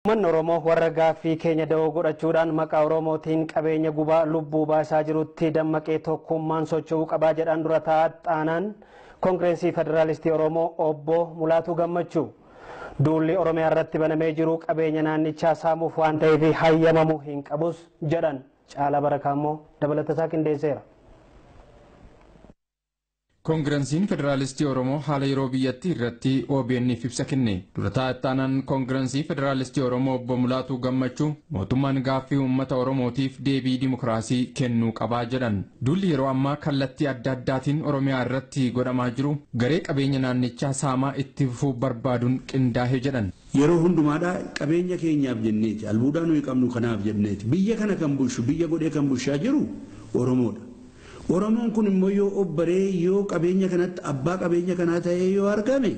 Uummanni Oromoo warra gaaffii keenya da'oo godhachuudhaan maqaa Oromootiin qabeenya gubaa lubbuu baasaa jirutti dammaqee tokkummaan socho'uu qabaa jedhan dura taa'aan Koongireensii Federaalistii Oromoo Obbo Mulaatuu Gammachuu. Duulli Oromiyaa irratti banamee jiru qabeenya naannichaa saamuuf waan ta'eef hayyamamuu hin qabus jedhan. Caalaa Barakaa immoo dabalatasaa qindeesseera. Koongirensiin Federaalistii Oromoo haala yeroo biyyattii irratti OBN'if ibsa kenne. Dura taa'aan Koongirensii Federaalistii Oromoo Obbo Mulaatuu Gammachuu mootummaan gaaffii uummata Oromootiif deebii dimokiraasii kennuu qabaa jedhan. Duulli yeroo ammaa kallattii adda addaatiin Oromiyaa irratti godhamaa jiru garee qabeenya naannichaa saamaa itti fufuu barbaaduun qindaa'e jedhan. Yeroo hundumaadhaa qabeenya keenyaaf jenneeti, albuudaa nuyi qabnu kanaaf jenneeti, biyya kana kan bulchu, biyya godhee kan bulchaa jiru Oromoodha. Oromoon kun immoo yoo obbaree, yoo qabeenya kanatti abbaa qabeenya kanaa ta'ee yoo argame,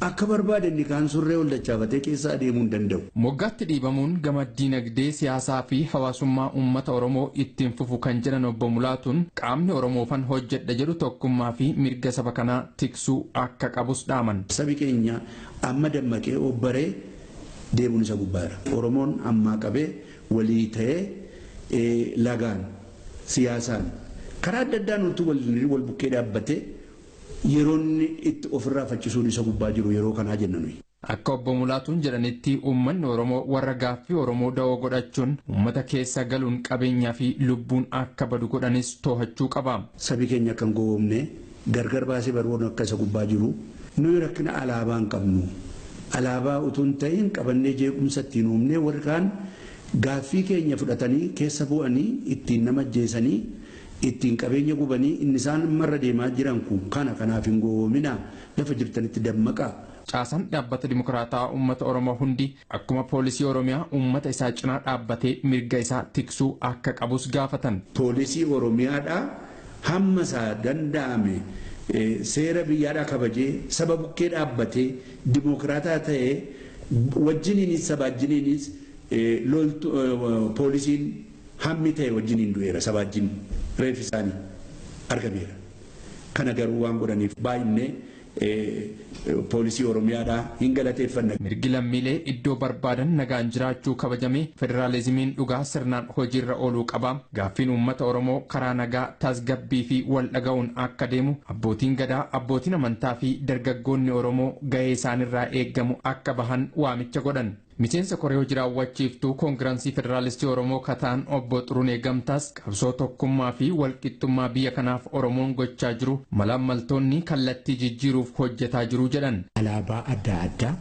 akka barbaade inni kaan surree ol dachaafatee keessa adeemuu hin danda'u. Moggaatti dhiibamuun gama diinagdee, siyaasaa fi hawaasummaa uummata Oromoo ittiin fufu kan jedhan Obbo Mulaatuun, qaamni Oromoofan hojjedha jedhu tokkummaa fi mirga saba kanaa tiksuu akka qabus dhaaman. Sabi keenya amma dammaqee obbaree deemuun isa gubbaadha. Oromoon ammaa qabee walii ta'ee lagaan, siyaasaan, karaa adda addaan utuu wal bukkee dhaabbatee yeroo inni itti ofirraa faccisuun isa gubbaa jiru yeroo kanaa jenna nuyi. Akka Obbo Mulaatuun jedhanitti, uummanni Oromoo warra gaaffii Oromoo da'oo godhachuun uummata keessa galuun qabeenyaa fi lubbuun akka badu godhanis to'achuu qaba. Sabi keenya kan gowwoomne gargar baasee baruun akka isa gubbaa jiru, nuyi rakkina alaabaa hin qabnu. Alaabaa utuu hin ta'in qabannee jeequmsa ittiin uumnee, warri kaan gaaffii keenya fudhatanii keessa bu'anii ittiin nama ajjeesanii, ittiin qabeenya gubanii, inni isaan marra deemaa jiran kun kana. Kanaaf hin gowwoominaa, lafa jirtanitti dammaqaa. Caasaan dhaabbata dimokiraataa uummata Oromoo hundi akkuma poolisii Oromiyaa uummata isaa cinaa dhaabbatee mirga isaa tiksuu akka qabus gaafatan. Poolisii Oromiyaadhaa hamma isaa danda'ame seera biyyaadhaa kabajee, saba bukkee dhaabbatee, dimokiraataa ta'ee wajjiniinis sabaajjiniinis loltu, poolisiin hammi ta'e wajjiniin du'eera, sabaajjin reeffi isaanii argameera. Kana garuu waan godhaniif baay'inee poolisii Oromiyaadhaa hin galateeffanna. Mirgi lammiilee iddoo barbaadan nagaan jiraachuu kabajamee federaalizimiin dhugaa sirnaan hojiirra ooluu qaba. Gaaffiin uummata Oromoo karaa nagaa, tasgabbii fi wal dhaga'uun akka deemu abbootiin gadaa, abbootiin amantaa fi dargaggoonni Oromoo gahee isaanirraa eeggamu akka bahan waamicha godhan. Miseensa koree hojii raawwachiiftuu Koongiraansii Federaalistii Oromoo kataan Obbo Xurunee Gamtaas qabsoo tokkummaa fi walqixxummaa biyya kanaaf Oromoon gochaa jiru malaammaltoonni kallattii jijjiiruuf hojjetaa jiru jedhan. Alaabaa adda addaa,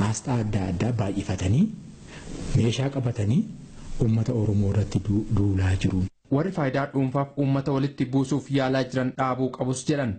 aasxaa adda addaa baay'ifatanii, meeshaa qabatanii uummata Oromoo irratti duulaa jiru. Warri faayidaa dhuunfaaf uummata walitti buusuuf yaalaa jiran dhaabuu qabus jedhan.